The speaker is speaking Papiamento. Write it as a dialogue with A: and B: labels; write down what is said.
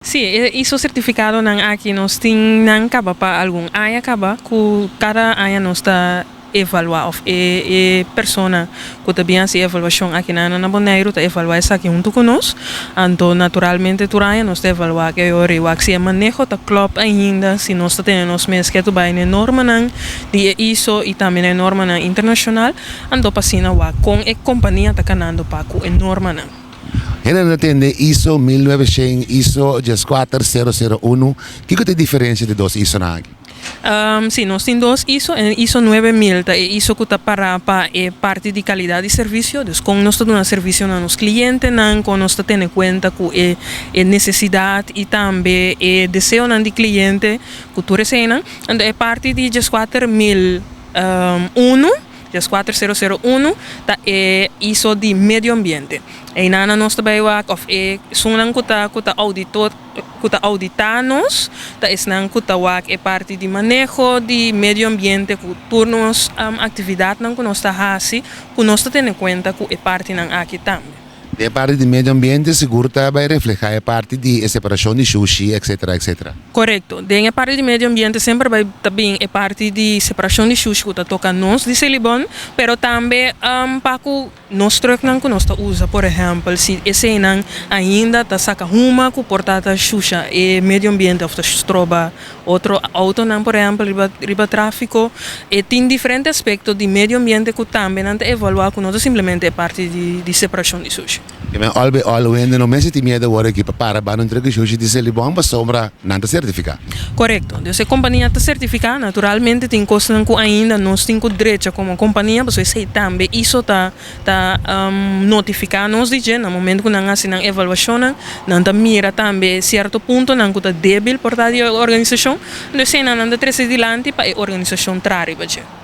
A: Sí, e ISO sertifikadonan aki nos tin nan kaba pa algun aña kaba, ku kada aña nos ta evaluá òf e persona ku ta bin hasi evaluashon aki na na Boneiru ta evaluá esaki huntu ku nos. Anto naturalmente tur aña nos ta evaluá ke ora i wak si e maneho ta klòp ainda, si nos ta tene nos mes ketu bai na e normanan di e ISO i tambe na e normanan internashonal, anto pa asina wak kon e kompania ta kanando pa ku e normanan.
B: Hende nan ta tende ISO 1900, ISO 14001. Kiko ta e diferensia di e dos ISOnan aki?
A: Sí, nos tin dos ISO. E ISO 9000 ta e ISO ku ta pará pa e parti di kalidat di servisio, dus kon nos ta duna servisio na nos klientenan, kon nos ta tene kuenta ku e e nesesidat i tambe e deseonan di kliente ku tur eseinan. Anto e parti di 14001, 14001 ta e ISO di medio ambiente. Einan nos ta bai wak òf e esunnan ku ta ku ta ouditor ku ta ouditá nos ta esnan ku ta wak e parti di maneho di medio ambiente ku tur nos aktividatnan ku nos ta hasi ku nos ta tene kuenta ku e partinan aki tambe.
B: E parti di medio ambiente sigur ta bai reflehá e parti di e separashon di shushi etcetera etcetera.
A: Korekto. Den e parti di medio ambiente semper bai ta bin e parti di separashon di shushi ku ta toka nos di Selibon, pero tambe pa ku nos trùknan ku nos ta usa, por ehèmpel si eseinan ainda ta saka huma ku por ta ta shusha e medio ambiente òf ta stroba otro outonan por ehèmpel riba riba tráfiko. E tin diferente aspekto di medio ambiente ku tambe nan ta evaluá ku no ta simplemente e parti di di separashon di sushi.
B: E men òl bei òl hende no mester tin miedu awor aki pa para banda un truck di sushi di Selibon pasobra nan ta sertifiká.
A: Korekto. Dus e kompania ta sertifiká. Naturalmente tin kosnan ku ainda nos tin ku drecha komo kompania pasobra esei tambe iso ta ta notifiká nos di dje na momento ku nan hasi nan evaluashonnan, nan ta mira tambe sierto puntonan ku ta débil por ta di e organisashon, entonces eseinan nan ta trese dilanti pa e organisashon traha riba dje.